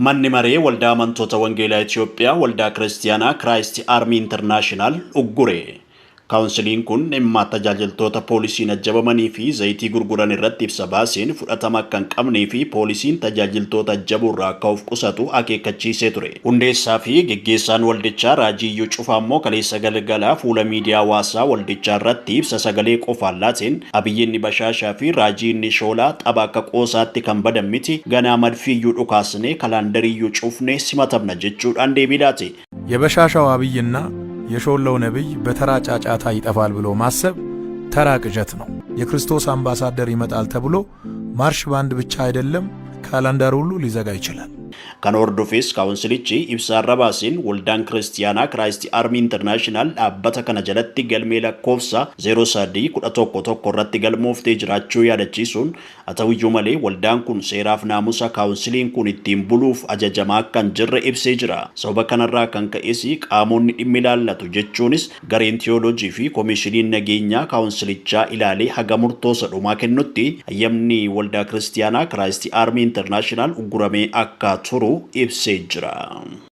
Manni maree waldaa amantoota wangeelaa Itoophiyaa waldaa kiristaanaa Christ Army International uggure. Kaawunsiliin kun dhimma tajaajiltoota poolisiin ajjabamanii fi zayitii gurguran irratti ibsa baaseen fudhatama akka hin qabnee fi poolisiin tajaajiltoota ajjabuurraa akka of qusatu akeekkachiisee ture. Hundeessaa fi geggeessaan waldichaa Raajii Iyyuu Cufaa immoo kaleessa galgalaa fuula miidiyaa hawaasaa waldichaa irratti ibsa sagalee qofaan laateen Abiyyi inni bashaashaa fi Raajii inni shoolaa tapha akka qoosaatti kan badan miti, ganaa madfii iyyuu dhukaasnee kalaandarii iyyuu cufnee simatamna jechuudhaan deebii laate. የበሻሻው አብይና የሾለው ነቢይ በተራ ጫጫታ ይጠፋል ብሎ ማሰብ ተራ ቅዠት ነው። የክርስቶስ አምባሳደር ይመጣል ተብሎ ማርሽ ባንድ ብቻ አይደለም፣ ካላንደር ሁሉ ሊዘጋ ይችላል። Kan hordofes kaawunsilichi ibsa har'a baaseen waldaan kiristaanaa Christ Army International dhaabbata kana jalatti galmee lakkoofsa 03 11 irratti galmooftee jiraachuu yaadachiisuun, haa ta'uyyuu malee waldaan kun seeraaf naamusa kaawunsiliin kun ittiin buluuf ajajamaa akka hin jirre ibsee jira. Sababa kanarraa kan ka'es qaamonni dhimmi ilaallatu, jechuunis gareen tiyooloojii fi koomishiniin nageenyaa kaawunsilichaa ilaalee haga murtoo dhumaa kennutti hayyamni waldaa kiristaanaa Christ Army International ugguramee akka turu ibsee jira.